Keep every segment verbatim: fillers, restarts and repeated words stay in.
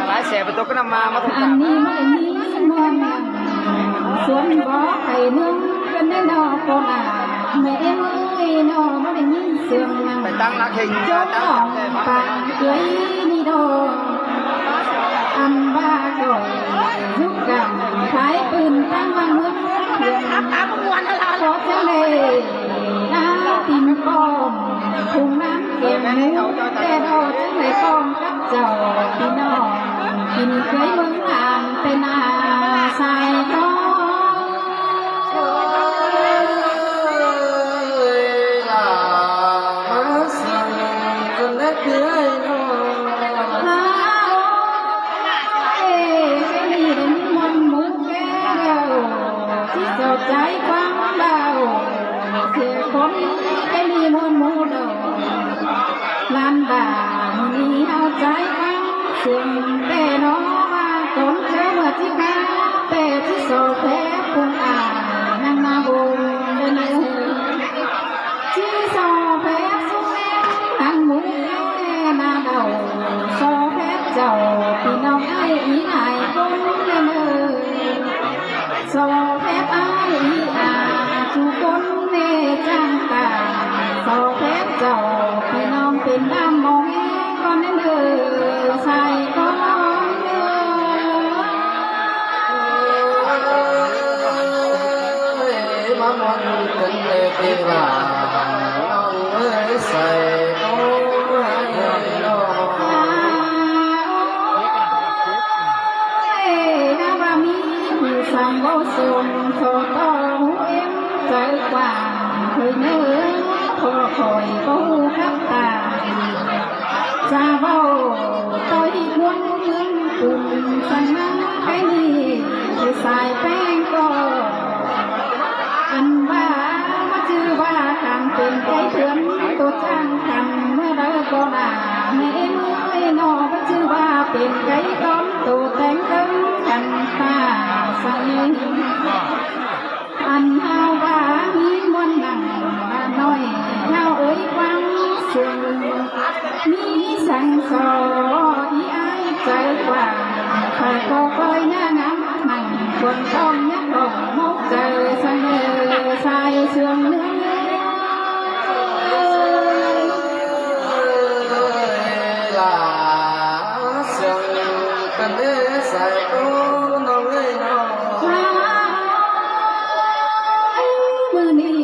Lai xe bắt đầu cái năm mà mà thông ອັນນີ້ cảm ມັນມີສ່ວນ ສ່ວນບໍ່ໃຫ້ໜຶ່ງກັນແນ່ນອນ ເພາະວ່າແມ່ເອີຍເນາະ ບໍ່ໄດ້ຍິນສຽງຫຍັງ ไปตั้งหลักเฮง ຈົງ จะตั้ง ອອກ หลักเฮง ປາກເອີຍນີ້ດອກ ອັນວ່າຂ້ອຍຢູ່ກາງຂາຍປືນຕັ້ງວາງເມືອງ ເພາະຈັ່ງໃດ ໜ້າຕີນປ້ອມ ທຸງນານ ແກ່ນໝູ ແຕ່ດອກຈຶ່ງໄດ້ປ້ອງກັບເຈົ້າພີ່ນ້ອງ ກິນເຄີຍເມືອງນານ ແຕ່ໜ້າຊາຍກໍ ລາມາເຊິ່ງກັນແດ່ເອື້ອຍນ້ອງ ເອີຍ ນີ້ເປັນມ່ວນໝູແກ່ແລ້ວ ທີ່ເຈົ້າໃຈຄວາມເວົ້າ ເສຍຄົນແຕ່ມີມ່ວນໝູດອກ ຫຼານບ້ານນີ້ເຮົາໃຈຟັງ ເຊິ່ງແຕ່ນ້ອງວ່າ ກ່ອນເຈົ້າເມື່ອທີ່ມາ ແຕ່ທີ່ສອບແພບ ປຸງອາຍນາງມາບົງເດີ ທີ່ສອບແພບສຸແມງ ນາງໝູແກ່ໜ້າເດົາ ສອບແພບເຈົ້າ ພີ່ນ້ອງອ້າຍອີຫຼາຍຄົນເດີ ສອບແພບອ້າຍອີອາທຸກຄົນເນ ຈ້າງຕາ ສອບແພບເຈົ້າ ພີ່ນ້ອງເປັນດຳມອງແຮງກ່ອນເດີ ໃສ່ກ່ອນເດີ ມາມ່ວນກັນເດີ ເວລານ້ອງເອີຍ ໃສ່ກ່ອນເດີ ເອີຍ ຖ້າວ່າມີຜູ້ສຳເວົ້າສົມ ຂໍຕໍ່ຫູເອັນໃຈກວ້າງ ຂ້ອຍເນີ ເພາະຂ້ອຍບໍ່ຮູ້ກັບຕາ ຈະເວົ້າຕໍ່ຮີດຮ່ວນເມືອງກຸງ ສັງນາໄຄນີ້ ສາຍແປ້ງກໍ ອັນວ່າ ມາຈື່ວ່າ ການເປັນໄກ່ເຖືອນ ໂຕຈ້າງຂັນ ເມື່ອໃດກໍໜ້າ ແມ່ເອັນເອີຍເນາະ ມາຈື່ວ່າ ເປັນໄກ່ຕອນ ໂຕແຕ່ງເຕີງຂັນຕາໃສ ອັນເຮົາວ່າມີມ່ວນໜັງ ໜ້ານ້ອຍເຮົາເອີຍ ຟັງເຊິ່ງ ມີສັງສອນ ອີອ້າຍໃຈກວ້າງ ຂ້າກໍຄ່ອຍໜ້າງາມ ນັ່ງຄົນຕ້ອງຍັກດອກ ໝົກໃຈສະເໜີ ສາຍເຊື່ອງເໜືອ ລາເຊື່ອງ ເປັນເດສາຍໂຕນ້ອງເອີຍນ້ອງ ມື້ນີ້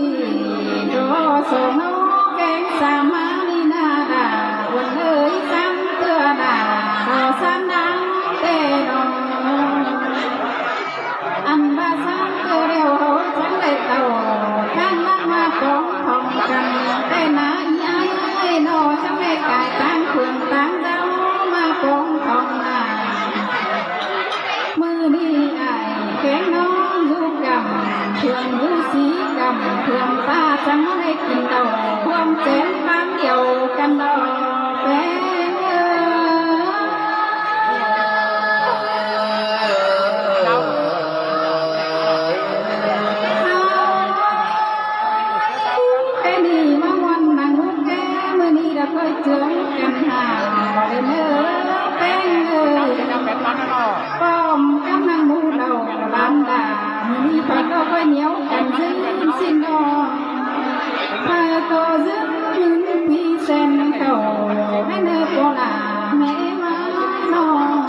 ກໍສອງນ້ອງແກງສາມາມີໜ້າດາ ວັນເອີຍສາມເທື່ອໜ້າ ຂໍສາມນາງແຕ່ນ້ອງ ອັນວ່າສາມເທື່ອແລ້ວ ເຮົາຈັ່ງໄດ້ເຕົ້າ ທາງຫຼັງມາປອງພ້ອມກັນ ແຕ່ໜ້າອີອ້າຍເນາະ ຈັ່ງໄດ້ກາຍຕ່າງເຄື່ອງຕ່າງເຈົ້າ ມາປອງພ້ອມໜ້າ ມື້ນີ້ອ້າຍແກງນ້ອງຢູ່ກຳ ເພື່ອນຢູ່ສີກຳ ເພື່ອນປ້າຈັ່ງໄດ້ກິນເຫຼົ້າ ຮ່ວມແຈມປານດຽວກັນດອກ ແປ້ງເອີຍ ເຮົາ ເອີນີ້ມາມ່ວນນາງໝູແກ່ ມື້ນີ້ລະຄ່ອຍເຈີກັນຫາ ເດີເນີ ແປ້ງເອີຍ ພ້ອມກັບນາງໝູເລົ່າ ຫຼານດາ ມື້ນີ້ພະກໍຄ່ອຍໜຽວກັນຊື່ນຊິນດອກ ພະກໍຊື່ນເງິນປີແສນເຂົ້າ ແມ່ເນີ ໂກລາ ແມ່ວ່ານ້ອງ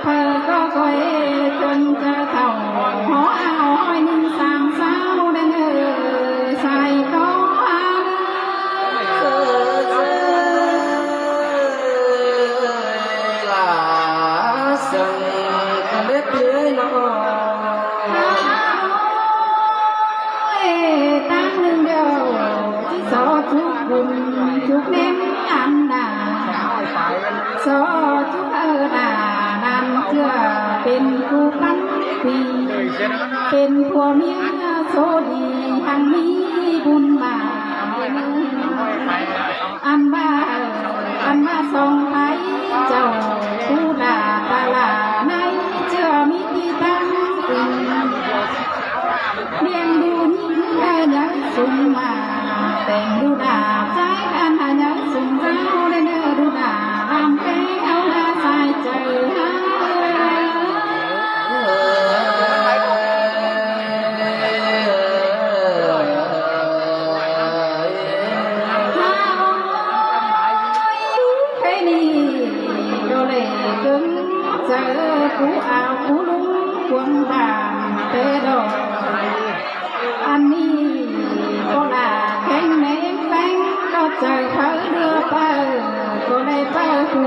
ເພິ່ນກໍຄ່ອຍຈົນຈະເຖົ້າ ຫໍອາວຮ້ອຍໜຶ່ງສາມຊາວໄດ້ເນີ ໃສ່ກໍອາເດີ ເອີຍ ລາເຊິ່ງກະເລັດເອີຍນ້ອງ ເອີຍ ຕັ້ງໜຶ່ງດຽວ ທີ່ສອທຸກບຸນທຸກເໜັນອັນນາ ສອທຸກເອີນາ ນັ້ນເທື່ອເປັນຜູ້ພັນປີ ເປັນຜົວເມຍໂຊດີ ທັງມີບຸນມາ ອັນວ່າ ອັນວ່າສອງໄທເຈົ້າ ຜູ້ດາຕາລາໃນເຈືອມີທີ່ຕັ້ງອີງ ລ້ຽງດູນີ້ໃຫຍ່ສຸງມາ ແຕ່ງດູດາໃຈອັນໃຫຍ່ສຸງເຈົ້າ ໄດ້ເນີດູດາຕາມແກ່ ꞌnị ꞌcọ đảy ꞌcứng chaư pú ao pú ꞌlung cuông bang ꞌtẹ ꞌlọ. Ăn ꞌnị ꞌcọ lả kéng ꞌnéng ꞌpéng ꞌcọ chaư phaư ꞌlứa phaư ꞌcọ đảy phaư phủ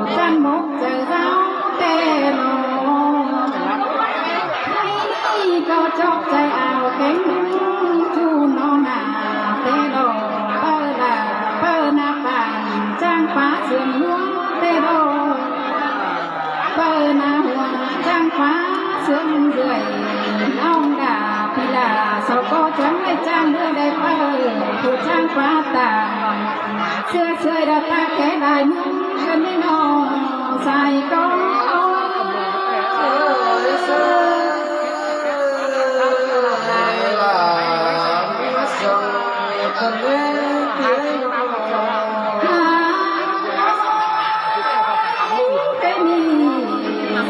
ꞌchăn mốc chaư dáo ꞌtẹ ꞌlọ. Hảư ꞌnị ꞌcọ chók chaư ao kéng ꞌlung ꞌchu ꞌnọ nả ꞌtẹ ꞌlọ. Phaư lả phaư nả pang ꞌchang pá sương ꞌlúa ꞌtẹ ꞌlọ. Phaư nả hua ꞌchang pá sương dưi ꞌnọng đa ꞌpi lả sau ꞌcọ chắng đảy ꞌchang ꞌlứa đảy phaư phủ ꞌchang pá ta. ꞌSứa ꞌsơi đa ta kẻ đài ꞌmướng căn ꞌnị ꞌnọ sai ꞌcọ. Thế ꞌnị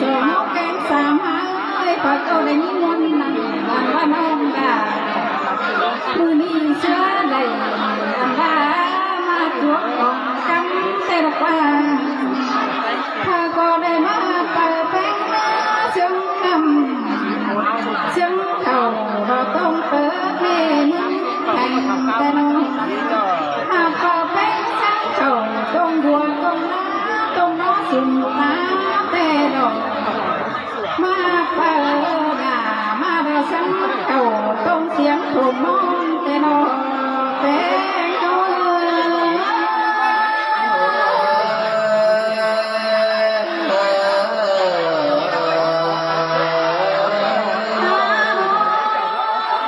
song ꞌháu kéng sam ꞌháu ơi, khỏi ꞌcọ đảy ꞌnhính ꞌmuôn nẳng ꞌván ꞌva ꞌnọng đa. Mưa ꞌnị ꞌsứa đảy ăn ꞌva ꞌmá chuốp khong căm ꞌtẹ ꞌlọ ꞌva. Phaư ꞌcọ đảy ꞌmá phaư ꞌpéng ꞌsướng ꞌnặm ꞌsướng khảu ꞌlọ ꞌtông pớk ꞌmê ꞌnưng théng ꞌtẹ ꞌnọng. Hảư phaư ꞌpéng ꞌsướng khảu ꞌtông bua ꞌtông ꞌnó ꞌtông ꞌnó sung ta ꞌtẹ ꞌlọ. ꞌMá phaư đa ꞌmá đa ꞌsướng khảu ꞌtông siêng khổ ꞌmón ꞌtẹ ꞌnọ ꞌpéng ơi.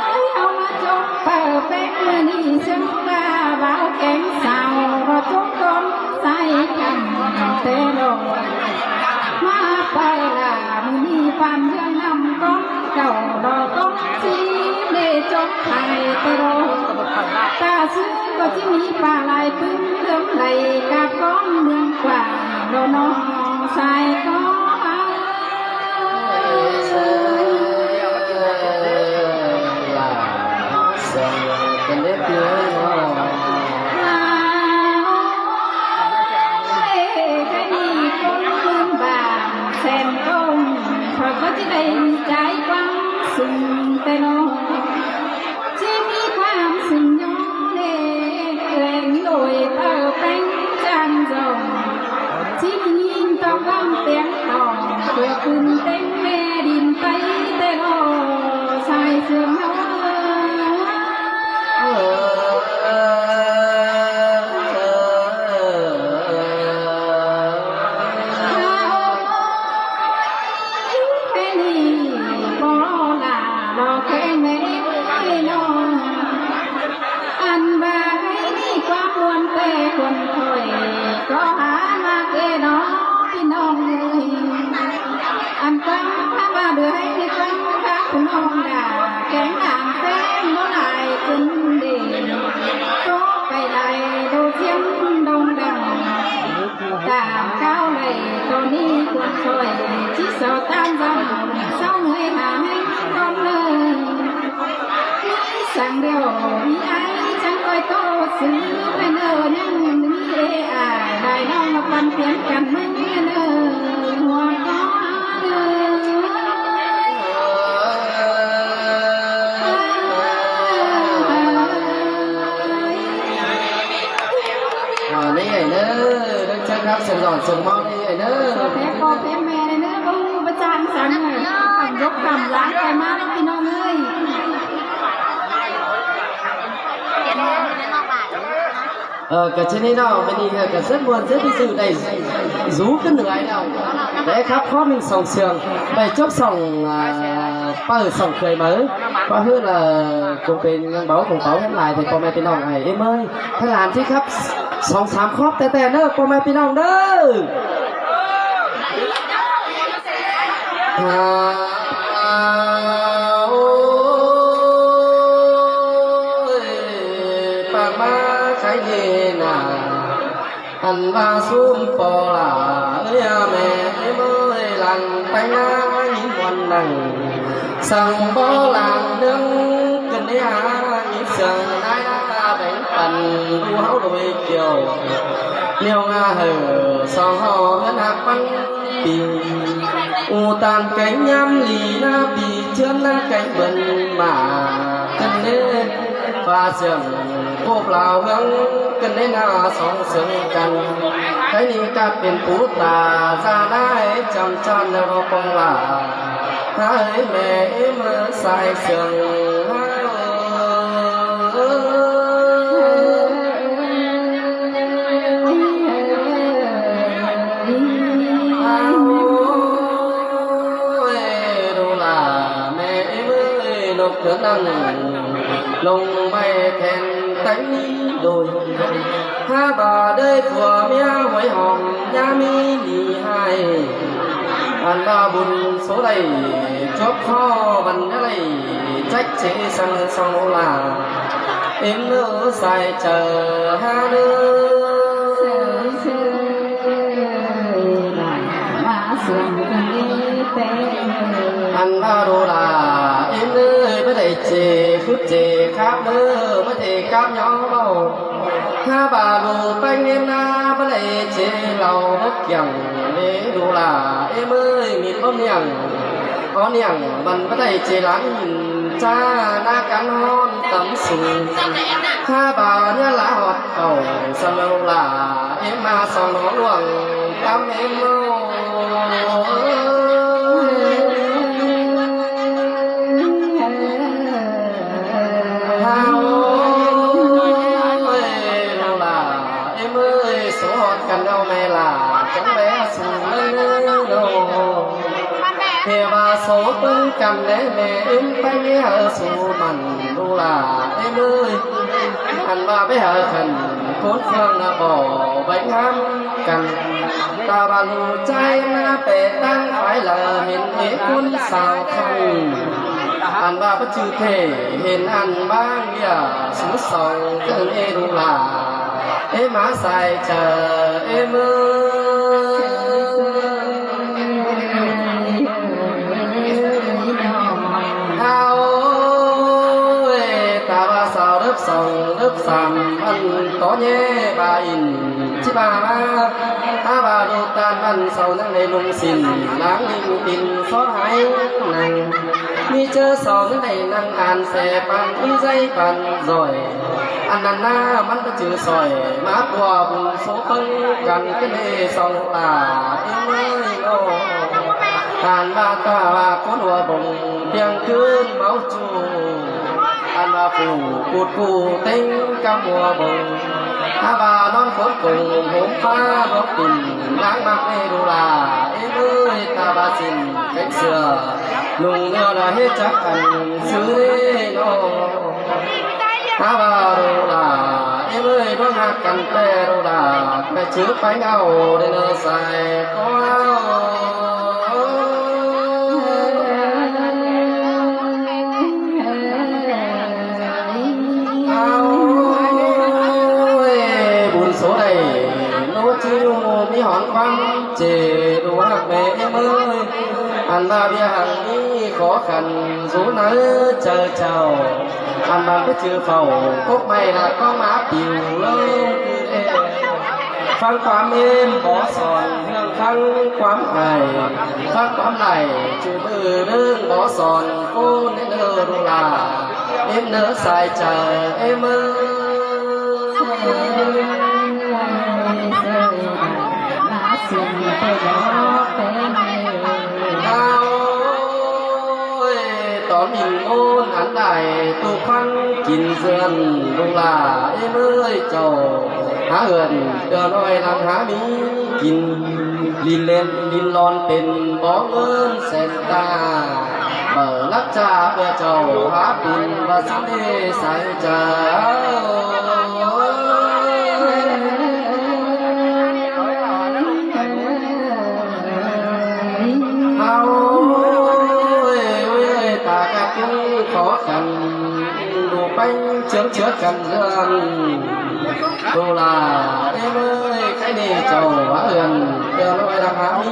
Hảư ꞌmá chốm phaư ꞌpéng ꞌnị ꞌsướng ꞌva báo kéng sau ꞌva chốm con sai khăm ꞌtẹ ꞌlọ. ꞌMá phaư lả mưa ꞌnị păn ꞌhướng ꞌnặm con khảu ꞌlọ con ꞌchí ꞌmê chốm khai ꞌtẹ ꞌlọ. Ta ꞌsứ ꞌcọ ꞌchí ꞌmí pả lai ꞌpứng ꞌlớng đảy cắp con ꞌmướng quảng ꞌlọ ꞌnọ sai ꞌcọ. Khỏi ꞌcọ ꞌchí đảy ꞌchái ꞌquám sưng ꞌtẹ ꞌnọ. ꞌChí ꞌmí ꞌquám sưng ꞌnhó ꞌlẹo ꞌlẹng ꞌlội phaư ꞌpéng ꞌchang dong. ꞌChí ꞌmí ꞌtong ꞌquám tiếng tỏng ꞌcọ ꞌcứn ꞌtếng ꞌmé đin ꞌTáy ꞌtẹ ꞌlọ sai sương ꞌháu. Hảư ꞌnị ꞌcọ lả ꞌlọ khéng ꞌmé ꞌnị ꞌnọng. Ăn ꞌva hảư ꞌnị ꞌquám ꞌmuôn ꞌtẹ khuôn khỏi ꞌcọ hák ꞌmá ꞌkẹ ꞌnọ ꞌpi ꞌnọng ơi. Ăn ꞌquám hák ꞌmá đu hảư ꞌnị ꞌquám hák ꞌpi ꞌnọng đa kéng đảng ꞌpéng ꞌmá lai ꞌcứn đê. ꞌCọ pay lai đô ꞌchiến đông đăng. Tảm cáo đảy ꞌto ꞌnị khuôn khỏi ꞌchí sau ꞌtan dăm sau ꞌnọi hả ꞌhéng con ꞌnơ. ꞌMí săng ꞌlẹo ꞌmí ai chắng ꞌcoi ꞌto sứ ꞌmá ꞌnơ, ꞌnhắng ꞌmí ê ải lai ꞌnọng ꞌmá păn piến căn ꞌmướng ꞌnơ hua ꞌcọ ꞌnơ. Ờ, ꞌnị ải ꞌnớ, đăng chăng khắp sương giỏn sương ꞌmón ꞌnị ải ꞌnớ. Sau phép ꞌpo phép ꞌme ꞌnị ꞌnớ, ꞌu bá chang săng ꞌnớ. Khắm dốc khắm láng khay ꞌmá ꞌnọng ꞌpi ꞌnọng ơi. Ờ, ꞌcọ ꞌchí ꞌnị ꞌnọng, ꞌmá ꞌnị ꞌcọ rất ꞌmuôn rất ví dụ đảy dú ꞌcứn ꞌnọi ꞌnọng. Đảy khắp khót ꞌnưng song sương, đảy chốp song, à, phaư song khơi máư. Khót ꞌhứ là cũng pên ꞌnhắng báu khong báu ꞌhướn lai thì ꞌpo ꞌme ꞌpi ꞌnọng ải ꞌếm ơi. Thái Lan ꞌchí khắp song sam khót ꞌtẹ ꞌtẹ ꞌnớ, ꞌpo ꞌme ꞌpi ꞌnọng ꞌnớ. À, ôi, ꞌpạ ꞌmá kháy ꞌnị nả, ăn ꞌva ꞌsúm ꞌpo lả, ơi à, ꞌme ꞌếm ơi, lăng pay ꞌnhá ꞌnhính ꞌmuôn nẳng, săng báu lăng ꞌnưng ꞌcứn ꞌnị hả, ꞌnhính sương nái hả, đảy Ăn ꞌlụk ꞌháu đôi kiêu, ꞌnéo ꞌnga hảư song ꞌháu ꞌhướn ꞌhặc ꞌpắn pi. ꞌU ꞌtan kéng ꞌnhám đi ꞌna pi ꞌchướn ꞌna kéng bươn ꞌmá. ꞌCắn ꞌnê ꞌphạ siêng ꞌcộp lao ꞌhướng, ꞌcắn ꞌnê ꞌna song siêng căn. Cái ꞌnị ꞌcạ pên pú ta da ꞌna é chăm chăn ꞌnớ ꞌcọ pong lả. Hái ꞌmẹ ꞌếm ꞌmự sai siêng. Ôi, đu lả ꞌmẹ ꞌếm ꞌmự, ꞌnộc ꞌcứa ꞌnặn lông bay then tánh đôi. Hák ꞌva đới phua ꞌmía huối hỏm, ꞌnhá ꞌmí đi ꞌhại. Ăn ꞌva bun số đảy chuốp khó băn ꞌnhá đảy, chắc chế săng song lả. ꞌIm ꞌmự sai chaư hák ꞌnớ. Ăn ꞌva đu lả ꞌếm ꞌmự, báu đảy chế khứp chế kháp ꞌnớ, báu đảy kháp nhó báu. Hák ꞌva đu ꞌpéng ꞌnhá báu đảy chế lảu báu kiẻng. Đu lả ꞌếm ꞌmự, ꞌmịt báu niêng, ók niêng băn báu đảy chế lắng. Chá ꞌna cắn ꞌhọn tắm sung. Hák ꞌva ꞌnhá lả ꞌhọt khảu săng ꞌlạ, ꞌếm ꞌmá song ꞌhọt luông tắm ꞌếm ꞌmự. Hák ơi, đu lả ꞌếm ꞌmự, số ꞌhọt căn ꞌnhó ꞌme lả, chắng bé sung ꞌlới ꞌnớ. Hê ꞌva số ꞌpứng căn ꞌnê ꞌme ꞌếm ꞌpéng ꞌnê hảư số mẳn đu lả ꞌếm ꞌmự. Ăn ꞌva báu hảư khăn ꞌcốn ꞌphượng ꞌnạ ꞌpọ báu ꞌhăm căn. Ta ꞌva ꞌlụk ꞌchái ꞌnạ pé ꞌtáng phái lả hên ꞌmí ꞌcốn sao khăn. Ăn ꞌva báu chứ thể hên ăn ꞌmáng ꞌviạk số song ꞌcớ ꞌnê đu lả. Ê ꞌmá sai chaư ê ꞌmự. Hák ơi, ta ꞌva sau đớp song đớp sam ăn tó ꞌnhé ꞌva in ꞌchí ꞌva ꞌmá. Hák ꞌva đu ꞌtan ăn sau ꞌnăng đảy lung sin, ꞌnăng ꞌlịnh pin sót hái năng. ꞌMí ꞌchớ sau ꞌnăng đảy năng an se păn, ꞌmí ꞌdạy păn ꞌdội. Ăn ꞌnặn ꞌná ꞌmắn ꞌva chứ sỏi, ꞌmá ꞌpưa bun số ꞌpứng căn ꞌcớ ꞌnê song lả ê ꞌmự ꞌnớ. Ăn ꞌva ta ꞌva ꞌcốn ꞌhua bông ꞌtiêng ꞌcứn máu chu. Ăn ꞌva phủ cút phủ ꞌtếng căm ꞌhua bông. Hák ꞌva ꞌnón khốn cùng hốm ꞌphá bốc pin, ꞌmáng ꞌmặc ꞌnê đu lả ê ꞌmự, ta ꞌva xin kéng sửa. Lung ꞌnhó lả ꞌhế chắc ăn ꞌsứ ꞌnê ꞌnớ. Hák ꞌva đu lả ê ꞌmự, đuống ꞌhặc căn ꞌtẹ đu lả, ꞌcọ chứ ꞌpéng au đảy ꞌnớ sai ꞌcọ. Au ơi, bun số đảy ꞌnớ ꞌchí ꞌmí hỏn ꞌquám chê đu ꞌhặc ꞌmẹ ê ꞌmự. Ăn ꞌva ꞌviạk hăng ꞌmí khó khăn dú ꞌnớ chaư chảu. Ăn ꞌva báu chứ phảu cốc ꞌmạy lả ꞌcọ ꞌmá piu ꞌlới. Phắng ꞌquám êm bók son, ꞌhương phắng ꞌquám ải, phắng ꞌquám đảy, ꞌchu ꞌmự ꞌlới bók son, ꞌcốn ꞌnê ꞌnớ đu lả, êm ꞌnớ sai chaư ê ꞌmự. Au ơi, tón ꞌnhính ꞌmôn ăn đảy ꞌtụ ꞌphắn kin dươn, đu lả ê ꞌmự ơi, chảu hák ꞌhướn ꞌtưa ꞌnọi lăng hák ꞌmí kin, ꞌlịn ꞌlẹn ꞌlịn ꞌlón pên bók ꞌngớn sên ta. Báu lắc ꞌchạ ꞌpưa chảu hák pên ꞌva ꞌsứ ꞌnê sai chaư. Au ơi, ôi ơi, ta ꞌcọ ꞌcứn khó khăn, đu ꞌpéng ꞌchướng ꞌchứa căn dươn. Đu lả ê ꞌmự ơi, cái ꞌnị chảu hák ꞌhướn ꞌtưa ꞌnọi lăng hák ꞌmí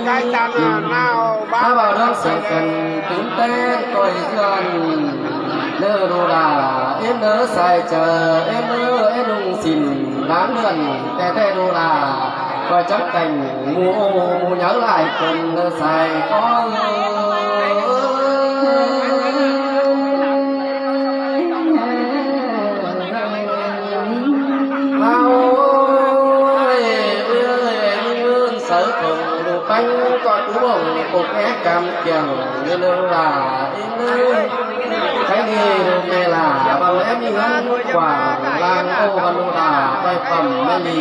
kin. Hák ꞌva ꞌlướng sên căn tứn tén ꞌtoi dươn. ꞌnớ ꞌlụk lả, ꞌếm ꞌnớ sai chaư, ꞌếm ꞌnớ ꞌếm ꞌnung ꞌsịn, ꞌláng ꞌlượn, ꞌtẹ ꞌtẹ ꞌlụk lả, ꞌcọ chắng canh, ꞌmụ ꞌmụ nháư lai cơn ꞌnớ sai ꞌcọ. Áo ơi, ơi, ơi, ơn sớ khổng lồ bánh, ꞌcọ tú bổng, cột é cam kiềng, ꞌnớ ꞌlụk lả, ꞌếm ꞌnớ. Khái ꞌnị ꞌlụk ꞌmẹ lả, băng ém ꞌnị ngắn quảng, lang ô băng ꞌlụk lả, quay pẩm ꞌmẹ lì.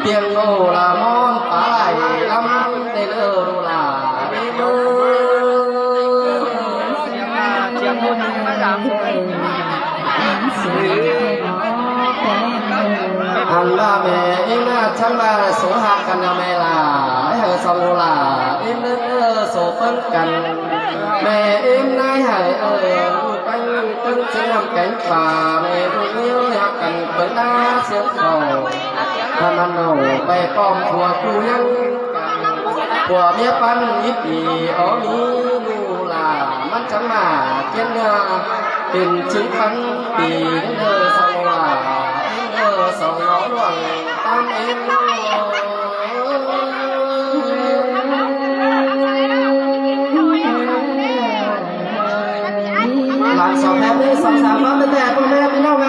Tiêng ô lả ꞌmón pá lai lắm, ꞌtẹ ꞌnớ ꞌlụk lả, ꞌếm ꞌnớ. Ăn ꞌva ꞌmẹ ꞌếm ꞌnớ chắng ꞌva số hạc căn ꞌnớ ꞌmẹ lả, ꞌhứ hảư song ꞌlụk lả, ꞌếm ꞌnớ số ꞌpớn căn. ꞌMẹ ꞌếm ꞌnái hảư, ơ, ꞌlụk bánh ꞌpớn sướng năm kéng pà, ꞌmẹ ꞌlụk ꞌnéo hạc căn ꞌpớn đá sướng khổ. Hăn ăn nổ, ꞌvạy ꞌpọm phua ꞌcú ꞌnhắng căn, phua ꞌmía păn ít đi, ók ꞌmí ꞌlụk lả, ꞌmắn chắng mả, ꞌchiến ꞌnưa, pên chứng pắn, pì ꞌnớ song ꞌlụk lả, ꞌnớ song ꞌlụk luông, tam ꞌếm ꞌnớ. Lăng song phép ꞌnớ, song sam ꞌmá ꞌtẹ ꞌtẹ, ꞌpưa ꞌmẹ ꞌpi ꞌnọng